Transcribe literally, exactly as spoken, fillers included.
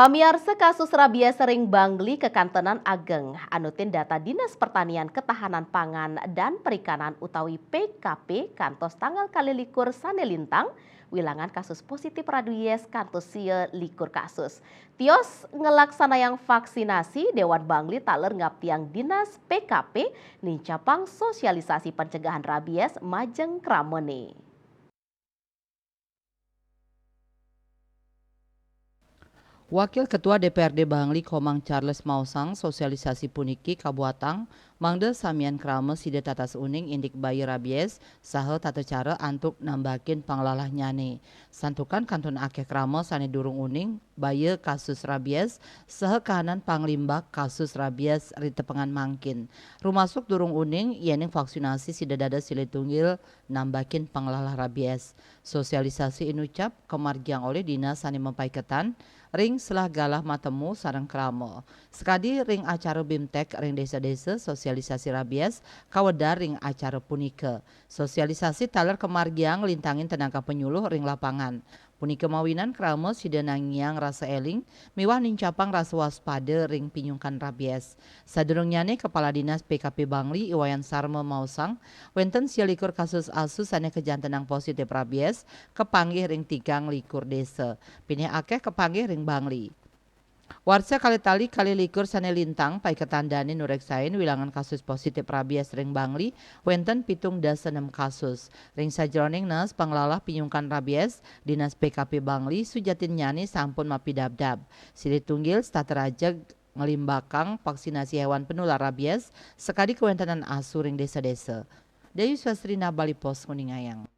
Pamiarsa, kasus rabies ring Bangli kakantenan ageng. Anutin data Dinas Pertanian Ketahanan Pangan dan Perikanan utawi P K P, kantos tanggal kalih likur sane lintang, wilangan kasus positif rabies kantos sia likur kasus. Tios ngelaksanayang vaksinasi, Dewan Bangli taler ngaptiang Dinas P K P nincapang sosialisasi pencegahan rabies majeng kramane. Wakil Ketua D P R D Bangli Komang Charles maosang, sosialisasi puniki kabuatang mangda samian krama sida tatas uning indik baya rabies saha tata cara antuk nambakin panglelahnyane. Santukan kantun akeh krama sane durung uning baya kasus rabies saha kahanan panglimbak kasus rabies ri tepengan mangkin. Rumasuk durung uning yening vaksinasi sida dados silih tunggil nambakin panglelah rabies. Sosialisasi inucap kamargiang olih dinas sane mapaiketan ring selah galah matemu sareng krama. Sakadi ring acara BIMTEK ring desa-desa, sosialisasi rabies kawedar ring acara punika. Sosialisasi taler kamargiang nglintangin tenaga penyuluh ring lapangan. Punika mawinan krama sida nangiang rasa eling miwah nincapang rasa waspada ring pinyungkan rabies. Sadurungnyane, Kepala Dinas P K P Bangli Iwayan Sarma maosang, wenten sia likur kasus asu sane kajantenang positif rabies kapanggih ring tigang likur desa. Pinih akeh kapanggih ring Bangli. Warsa kalih tali kalih likur sane lintang, paiketan dane nureksain wilangan kasus positif rabies ring Bangli wenten pitung dasa nem kasus. Ring sajeroning nes panglelah pinyungkan rabies, Dinas P K P Bangli sujatinnyane sampun mapidabdab. Silih tunggil setata raja nglimbakang vaksinasi hewan penular rabies sakadi kawentenan asu ring desa-desa. Dewi Swastrina, Bali Post, nguningayang.